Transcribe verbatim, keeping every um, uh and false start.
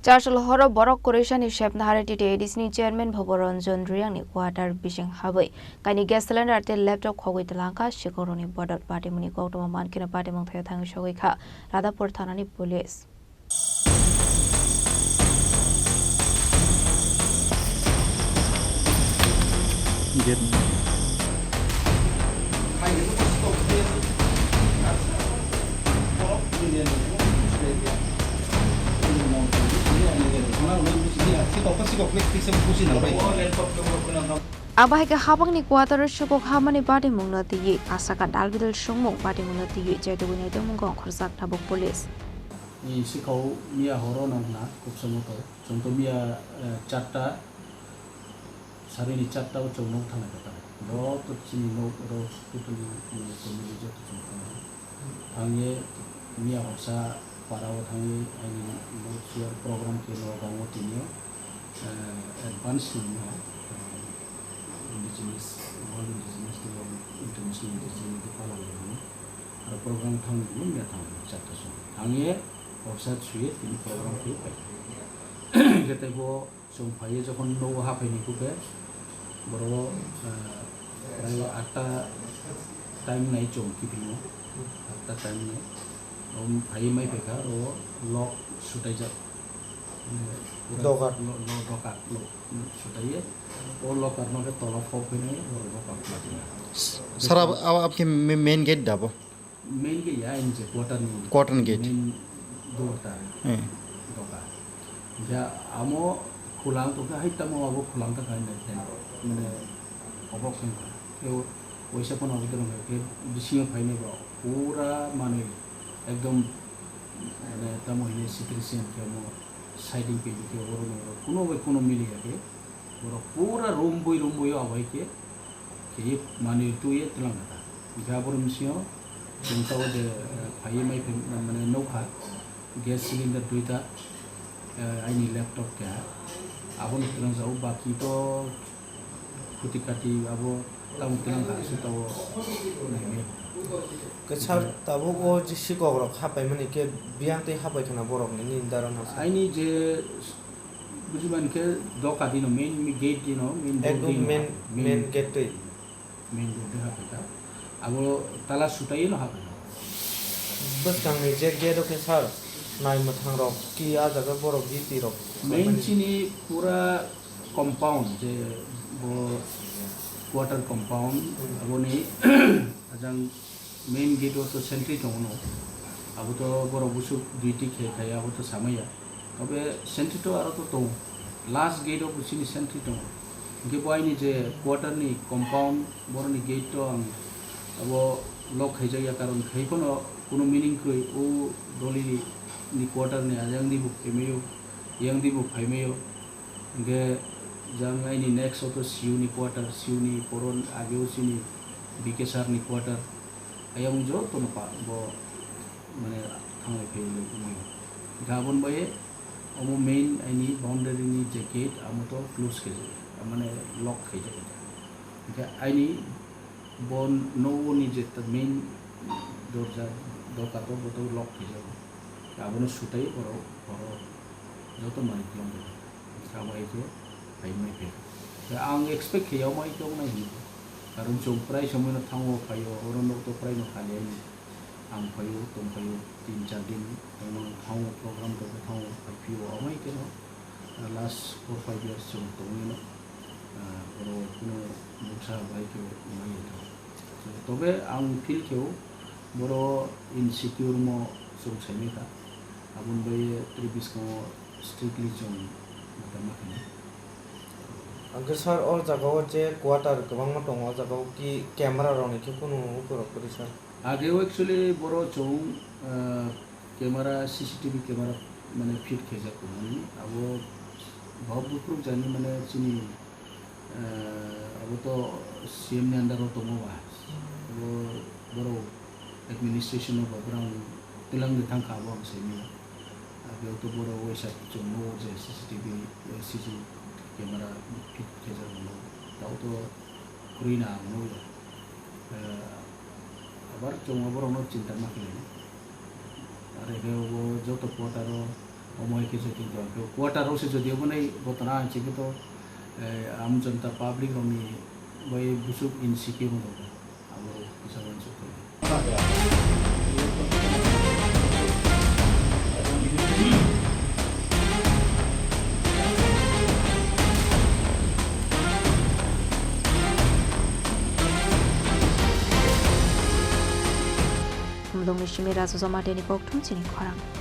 Charchal horo borok kwrwisani sepna hari T T A D C ni chairman Bhobo Ranjan Riyang ni quarter bising habwi kaini gas cylinder tei laptop khogwi twlangkha. Sikhok rokni bodol patimungni koktwma mankhe patimung thaio thangwi sogwi kha Radhapur thanani police. Abo hai khe habangni quarter o sikhok hamani patimungno twiwi asaka dalbidal songmung patimungno twiwi chaitugwi naitomung kong khorjak tabuk police. Ni sikhok miya horo nang na kubsa moto. Chwng to miya, eh, charta, sarini charta o chwng nok thangna khe ta. Joto chini nok oro totally, eh, family joto chwng thangna. Thangye miya horsa para o thangye aini nok share program khe Nagaon o tini, eh, advance ni no, eh, indigenous, world indigenous day, international indigenous day palai rwmani. Aro program thangni miya thangni charta song. Thangye horsa chuye tini program khe pai. Khe tei bo Chwng phaiwi jokhon nogo haphaini khe borok, ah, prai atta time nai chwng kiphilmo, atta time nai. Om phaiwi mai phaikha, oro lock sutaijak. Dogar. Lo-, lo-, dogar, lo-, sutaiwi. O locker no khe tola phok phainai, oro dogar phainai. Sir, ab-, ab-, abkhe ma-, main gate da bo? Main gate ya, aini je quarter ni. Quarter ni gate. Main door ta. Hmm. Doka. Ja amo khulang to khe hai tamo abo khulang ta kha nai khe. Mane obok khe kha. Khe o-, oisa kono abo dorong khe bisingo phainai bo pura manwi ekdom mane tamo hine situation khe mo siding khe khe oro no oro kuno bai kuno mili ya khe. Borok pura room bui room bui o abai khe kheye manwi twiwi twlang kha ta. Hingkhe aboni bisingo chwng tabuk je, eh, phaiwi mai phai mane nukha gas cylinder duita, eh, aini laptop keha. Abono twlang jago, baki to khuti kati abo tamo twlang kha aswk tabuk naimai. Kwchar tabuk o je sikok rok hapai mani khe biyang tei hapai khna borok ni nini dara no sa. Aini je Buji mani khe doka dino, main gate dino, main door ekdom dino, main, main main gate twi. Main door de haphaikha. Abo tala sutaiwi no haphaikha. Bwskangni je gate o khe sir, nai mwthang rok ki a jaga borok giti rok. Main chini pura compound je bo quarter compound, hmm, aboni ajang Main gate o to sentry tongo no. Abo to borok busuk duty khe khai, abo to samaya. Tobe sentry to aro to tongo. Last gate o bo chini sentry tongo. Hingke bo aini je quarter ni compound, boroni gate to ang abo lock khaijak ya, karon khai phano kuno meaning kwrwi. O doli ni quarter ni ayang di bo phaimaio, yang di bo phaimaio. Hingke jang aini next o to C U ni quarter, C U ni poron age o chini B K sir ni quarter. Ayang joto no pa bo mane thanglai phai wngwi. Hingke aboni bai omo main aini boundary ni je gate amo to close khe, mane lock khe jak. Hingke aini bo nogo ni je ta main dorja doka to bo to lock khe jak. Abono sutai borok, borok joto manwi tong khe. Abo hai khe phai mai khe. Ang expect khe yamai tong nai hinwi. Karon chwng prai somoi no thango phaio, oro nok to prai no khali ani. Ang phaio, tong phaio, tin char din tongmano thango, program to thango, phai phio, amai khe no, ah, last four five years chwng tongwi no, ah, oro kuno mungsa bai khe maya thango. Tobe ang feel khe o boro insecure mo chwng saimai kha. Aboni bai tei bwskango strictly chwng mwtangma khainai. Hwnkhe sir, o jaga o je quarter kwbangma tongo, o jaga o ki camera rok ni khe kunu ukurok kwrwi sir? Age o actually boro chwng, ah, camera, C C T V camera mane fit khaijak tongnani. Abo bo buphuruk jani mane chini, ah, abo to C M ni under o tongo ba. Abo borok administration o ba borok twlang de thang kha abo ang sai mano. Abo to borok waisa chwng nugo je C C T V, eh, C C camera fit khaijak tongo. Tao to kwrwi na ang nukya. Eh, abar chwng aborokno chinta ma khlainai. Are khe bo joto quarter o Omo hai khe jodi dol khe quarter o se jodi obo nai gotona ang chikhe to, eh, Aam Janata public rokni bai busuk insecure wng tongkha. Abo kisa wansuk tongkha. Mulungni simi Raju Jamatia ni kokthum chini khorang.